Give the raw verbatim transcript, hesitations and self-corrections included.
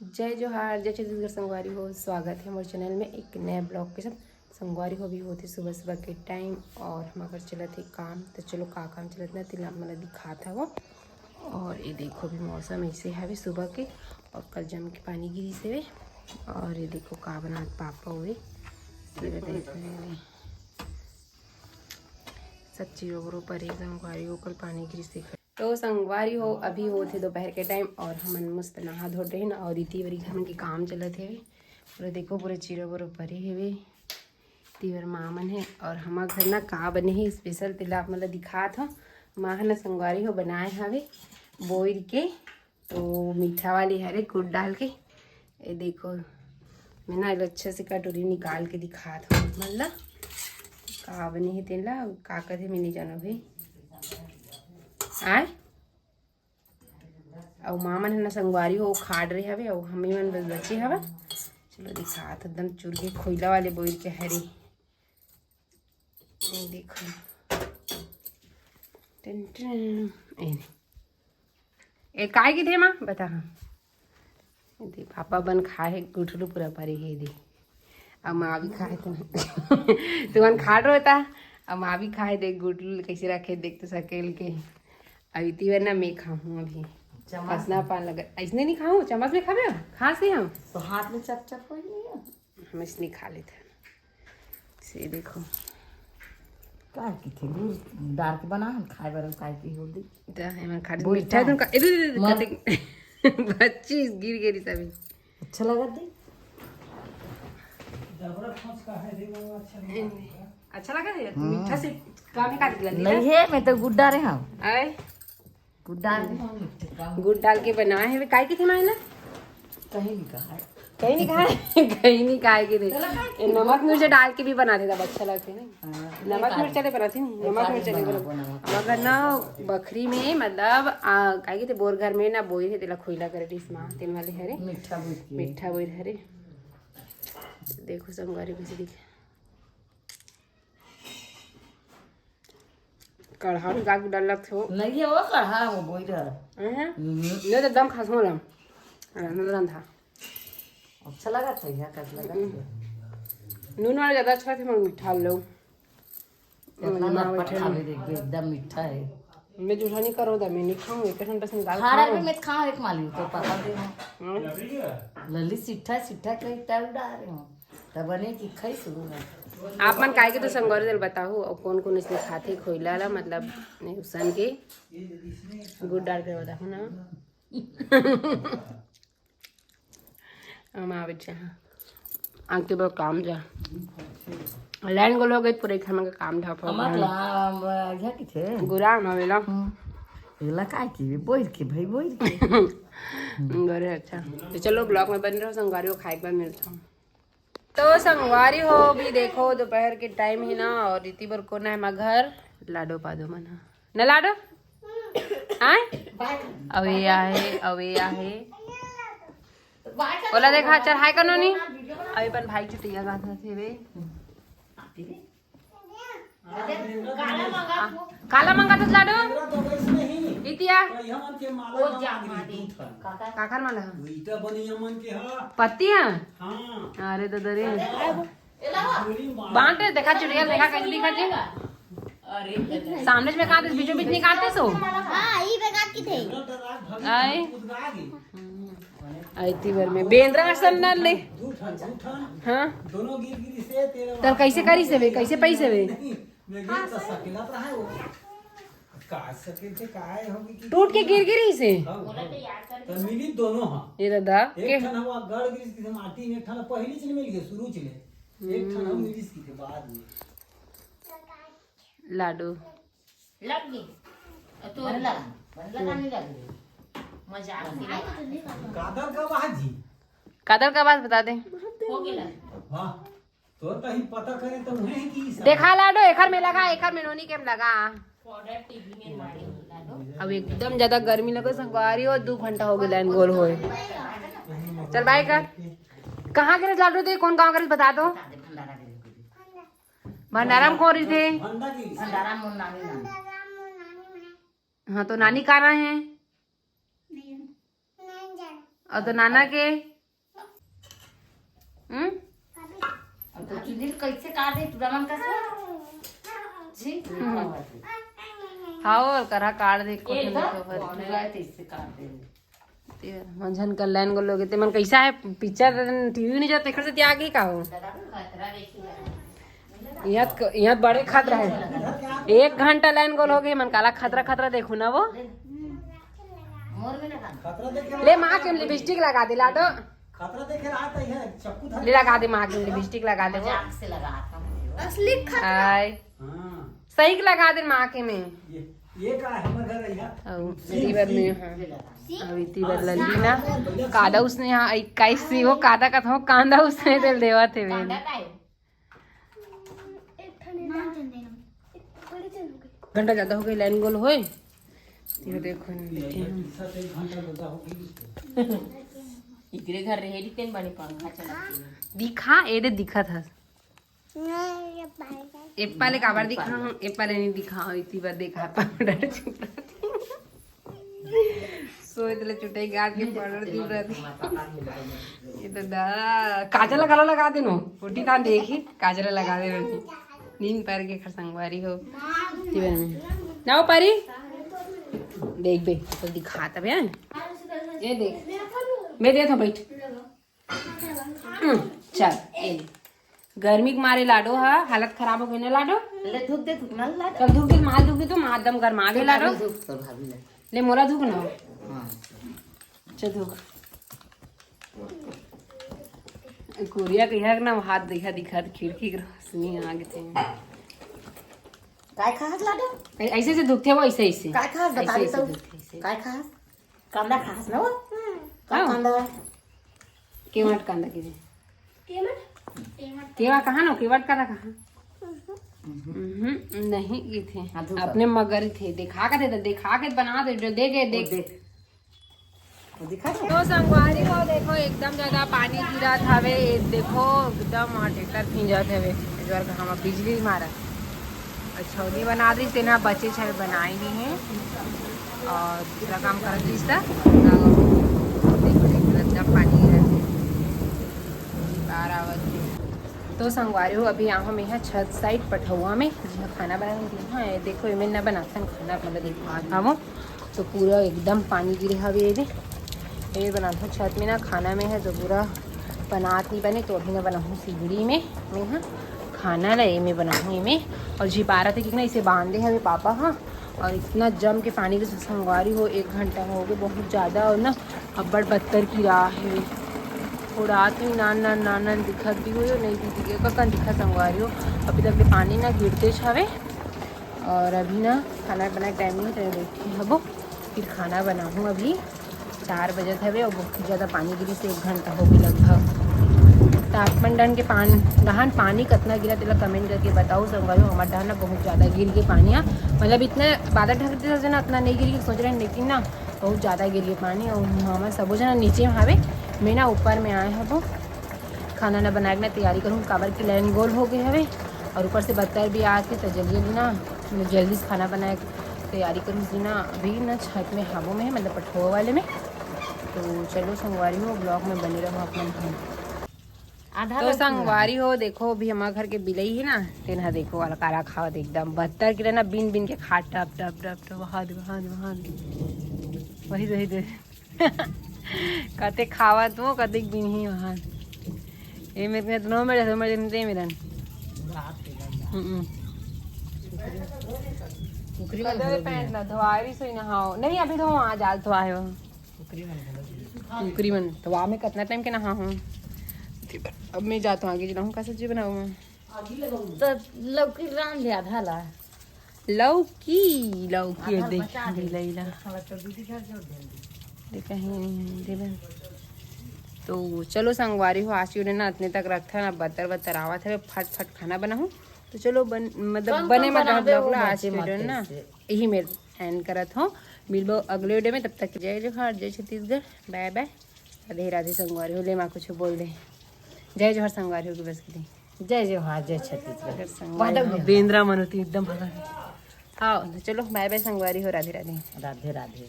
जय जोहार, जय छत्तीसगढ़ संगवारी हो, स्वागत है मोर चैनल में एक नए ब्लॉग के साथ। संगवारी हो, अभी होत हे सुबह सुबह के टाइम और हमर घर चलत हे काम। तो चलो, का काम चलत ना, तेला आप मन ला दिखात हवं। और ये देखो, अभी मौसम ऐसे हवे सुबह के, और कल जम के पानी गिरिस हवे। और ये देखो, का बनात पापा हुए, ये देखो, ये सब चीज ओकरो पर एकदम गाड़ी ओकर पानी गिरिस हे। तो संगवारी हो, अभी होत हे दोपहर के टाइम और हमन मस्त नहा धो डरेन और इति बरी घर के काम चलत हेवे। पूरा देखो, पूरा चीरा बोरा परे हेवे। तीवर माँ मन हे और हमर घर ना का बने हे स्पेशल, तेला आप मन ला दिखात हव। माँ ह ना संगवारी हो बनाए हवे बोइर के, तो मीठा वाली हरे गुड़ डाल के। ये देखो, मैं ना एला अच्छा से कटोरी निकाल के दिखात हव आप मन ला। का बने हे तेला, का कथे, मैं नहीं जाना भाई। आय, अउ माँ मन ह ना संगवारी हो खाड़ रहे हवे, अउ हमें मन बस बचे हवा। चलो दिखात, एकदम चुरगे खोइला वाले बोइर के हरे। ये देखो। Ton ton. ए, ए, काय की थे माँ? बता हाँ। ये दे, पापा बन खाए हे, गुठलू पूरा परे हे दे। अब माँ भी खाए तुम। तुमन खाड़ रहो ता। अब माँ भी खाए दे, गुठलू कैसे रखे देख तो सकेल के। अभी तीवर ना मैं खाऊँ अभी। चम्मच पसना में। पान लगा। ऐसने नहीं खाऊँ, चम्मच में खाबे? खास नहीं हम। तो हाथ में चप चप हो नहीं है। हम इसने खा लेते हैं। से देखो। काय की थे, गुड़ डाल के बना, हम खाए बर काय की हो दी। तो है, मैं खा बोल मीठा का? तुमका, इधर, इधर, इधर, मत। काटे। बच्ची गिर गई सभी। अच्छा लगा दी। अच्छा लगा है, हम्म। मीठा से काम ही काट दिया, नहीं है, मैं तो गुड़ डाले हूँ। आए? गुड़ डाल दे। गुड़ डाल के बनाए हे, काय की थी मायला? कहीं नहीं कहा है। कहीं नहीं कहा है। कहीं नहीं कहा है कि नहीं। चलो, खाए। ये नमक मिर्च डाल के भी बना देता, अच्छा लगता है ना। हाँ, नमक डाल मिर्च दे। ले बनाती नहीं, नमक डाल मिर्च ले बना, बना। बना, बना। मगर ना, बखरी में, मतलब, आ, काय के थे, बोर घर में ना बोई थे, तेला खोइला करे डिस माँ, तेल वाले हरे। मीठा बोइर के। मीठा बोइर हरे। देखो संगवारी कैसे दिखे। कढ़ा में जाके डालत हो। नहीं है वो कढ़ा, वो बोइर है। अहं। हम्म। नहीं तो एकदम खसो लम। रंधा रंधा। अच्छा लगा था, यहाँ का लगा था। नून वाला ज्यादा अच्छा था, मगर मीठा लो। इतना हम्म, ना बैठे पठावे हैं। देख, एकदम मीठा है। मैं जूठा नहीं करो था, मैं नहीं खाऊँ, एक घंटा से निकाल खाड़ा खाऊँ। भी मैं खाऊँ, एक माली तो पता दे। हाँ। लली सिट्ठा, सिट्ठा कहीं तब डाल रहे हो। तब बने कि खाई शुरू में। आप मन काय के तो संगवारी दल बताहू, और कौन कौन इसने खाथे खोइला ला, मतलब, नहीं, उसन के गुड़ डाल के बताहू ना। हम आवे जा। आके बड़ काम जा। लाइन गोल हो गई, पूरे घर में काम ढाप हो हमर गया। ला, हम, यहाँ की थे? गुराम हवेला। हम्म। एला काय की? बोइर के भाई, बोइर के। बड़े अच्छा। तो चलो, ब्लॉग में बने रहो, संगवारी हो, खाए के बाद मिलता हूँ। तो संगवारी हो, अभी देखो, दोपहर के टाइम है ना, और इति बर कोन है हमर घर, लाडो पादो मन ह। न लाडो? आय? अवे आहे, अवे आहे। ओला देखा, चढ़ाई का नोनी? अभी अपन भाई चुटिया गाथा थे बे। काला मंगा तो लाडो? इतिया? काकर माला? पत्तियां? अरे दादा रे। बांट देखा, चुड़ैल देखा, कैसे दिखा जी? सामने में काट, बीचों बीच निकालते सो। हाँ, ई बेकार की थे। आए। आइती बर में बेंदरा असन न ले। हाँ। तर कैसे करी से बे, कैसे पैसे बे? टूट के गिर गिरी से। मिली दोनों, हाँ। ये दादा एक के ठन हवा गड़ गिरिस, किसे माटी में एक ठन पहली चीज मिल गई, शुरू चीज। एक ठन हम मिलिस की थे बाद में। लाडू। लग गई। और तो बन लगा, बन लगा, नहीं लग गई। मजाक नहीं। कादर का बात जी। कादर का बात बता दे। हो गया। वाह, तो तही पता करे तो उन्हें की सब। देखा लाडो, एकर में लगा, एकर में नोनी के में लगा। पाउडर टीवी में मारे लाडो। अब एकदम ज्यादा गर्मी लगे संगवारी, और दो घंटा हो गया लाइन गोल होए। चल बाय कर। कहाँ के रे लाडो, ते कौन गाँव के रे बता दो। भंडारा में कौन रहिथे? भंडारा में नानी, नानी। हाँ, तो नानी कहाँ है? और तो नाना के? हम्म। अब तो चुंदी कैसे काट दे, टूरा मन का से? जी। हाँ, और करा काट दे, ए, कोठे में तो भर। टूरा है तो इससे काट दे। ते मन झन कर लाइन गोल होगे, ते मन कैसा है, पिक्चर टीवी नहीं जाते, खर्च त्याग ही का हो। यहाँ क-, यहाँ बड़े खतरा है। एक घंटा लाइन गोल हो गई, मन काला खतरा खतरा देखू ना वो। ले माँ के लिपस्टिक लगा दे लाडो। खतरा देखे रहा था, ये चक्कू धर ले लगा दे माँ के लिपस्टिक लगा दे वो। मजाक से लगा था। असली खतरा। आय। हाँ। सही के लगा दे माँ के में। ये, ये का है, हमर घर है यार। अउ इती बर में, हाँ। अउ इती बर लल्ली ना, कादा उसने यहाँ इक्कीस से वो कादा कथो, कांदा उसने तेल देवा थे वे। कांदा का है? घंटा ज्यादा हो गई, लाइन गोल होए। ये देखो ना, देखिए हम। इकरे घर रहे री तेन बने पंखा चला। दिखा, ए दे दिखा था। एप्पा ले काबर दिखा हम, एप्पा ले नहीं दिखा, इतनी बार देखा था, डर चुप रहा। सोच ले चुटाई गाड़ के पाउडर दूर रहती। ये तो दा, काजल लगा लो, लगा देनो। उठी तान देखी, काजल लगा देनो। नींद पर के खर संगवारी हो। जीवन में। ना हो पारी? देख बे, तो दिखा तब यार। ये देख। मैं दे था बैठ। हम्म, चल, ए। गर्मी के मारे लाडो हा, हालत खराब हो गई ना लाडो? ले धूप दे, धूप ना लाडो। चल धूप दे, माल धूप दे, तो मार दम गरमा दे लाडो। भाभी धूप, तो भाभी ले। ले मोला धूप ना हो। हाँ। चल धूप। कोरिया के यहाँ ना हाथ दिखा, दिखा, दिखा, खिड़की के रोशनी आ गई थे। काय खास लाडो? ऐ-, ऐसे से धुकथे वो, ऐसे, ऐसे। काय खास बता ऐसे, दे ऐसे तो। धुकथे, ऐसे। काय खास? कांदा खास ना वो? का हाँ। कांदा? केवट कांदा के दे। केवट? केवा कहाँ ना? केवट कांदा कहाँ? हम्म, नहीं, ये थे। हाँ, धूप अपने मगर थे। दिखा के दे, दिखा के बना दे, जो दे के वो देख। देख। वो दिखा दे। तो संगवारी हो, देखो, एकदम ज्यादा पानी गिरत हवे। ये देखो, एकदम ट्रैक्टर भींजत हवे। इस बार हम बिजली मारा। अउ छौनी बना दी, तेना बचे छे बनाई नहीं है। और दूसरा काम करत रहिस त, देखो, देखो, एकदम पानी है, बाहर आवत है। तो संगवारी हो, अभी यहाँ में है छत साइड पठौआ में, जिहाँ खाना बनाने की, हाँ, ये देखो, ये मैं न बनाथन खाना, मतलब, देखो, आज खावो। तो पूरा एकदम पानी गिरे हवे ये दे। ये बनाथों छत में ना, खाना में है तो पूरा बनात नहीं बने, तो अभी ना बनाहूँ सीढ़ी में, में हाँ खाना ला ये में बनाहूँ ये में। और झिपारा थे कि ना इसे बांधे हवे पापा, हाँ। और इतना जम के पानी के संगवारी हो, एक घंटा हो गए बहुत ज़्यादा, और ना अब्बड़ बत्तर की राह है। थोड़ा आती नान नान नान नान दिखत भी हुई और नहीं भी दिखे, कसन दिखत संगवारी हो। अभी तक ले पानी ना गिरते हवे। और अभी ना खाना बनाए टाइम नहीं, तो बैठी हबो, फिर खाना बनाहूँ। अभी चार बजत हवे और बहुत ज़्यादा पानी गिरी से एक घंटा हो गई लगभग। तो आप मन डहन के पान, डहन पानी कितना गिरा, तेला कमेंट करके बताओ संगवारी हो। हमारे डहन ना बहुत ज़्यादा गिर के पानी है, मतलब इतना बादल ढक देता ना, इतना नहीं गिरी सोच रहे हैं, लेकिन ना बहुत ज़्यादा गिर के पानी। और हमारे सबो जना नीचे में हवे, मैं ना ऊपर में आए हबो। खाना ना बनाए के ना तैयारी करूँ, काबर की लाइन गोल हो गई हवे और ऊपर से बत्तर भी आके, तो जल्दी जल्दी ना, मैं जल्दी से खाना बनाए के तैयारी करूँ जी ना। अभी ना छत में हबो में है, मतलब पठोआ वाले में। तो चलो संगवारी हो, ब्लॉग में बने रहो आप मन। आधा तो लग चुका है। संगवारी हो, देखो अभी हमारे घर के बिलई है ना, तेन हा देखो अलकारा खावत एकदम बत्तर की ना, बिन बिन के खा टप टप टप टप, वहाँ दे, वहाँ दे, वहाँ दे। वही दे, वही दे। कते खावत वो, कते बिनही वहाँ। ये मेरे को इतना मेरे समझ नहीं दे मेरा। हम्म। कुकरी में कदे भरो पैंट बिना। ना धोआरी सोई ना, हाँ। नहीं, अभी तो वहाँ जाल धोआ है वो। कुकरी मन घलो। कुकरी मन तो वहाँ में कितना टाइम के नहा हूँ। अब मैं जाता हूँ आगे, जनाऊँ का सब्जी बनाऊँ मैं। तो लौकी रांध ले आधा ला। लौकी, लौकी आधा देख बचा दे। लैला। खाला तो दीदी घर जोड़ देंगे। देखा ही नहीं, देबे। तो चलो संगवारी हो, आज वीडियो ना इतने तक रखता ना, बतर बतर आवत है, फट फट खाना बनाऊँ। तो चलो बन, मतलब कौन बने कौन मत रहो बनाबे ब्लॉग वो ला, आज मचे वीडियो मत ना से। यही में एंड करत हो। मिलबो अगले वीडियो में, तब तक जय जोहार, जय छत्तीसगढ़, बाय बाय, राधे राधे संगवारी हो। ले माँ कुछ बोल दे, जय जोहार संगवारी हो के बस की। जय जोहार, जय छत्तीसगढ़। अगर संगवारी वादव हो, में बेंद्रा मन होती एकदम भगत। हाँ, तो चलो बाय बाय संगवारी हो, राधे राधे। राधे राधे।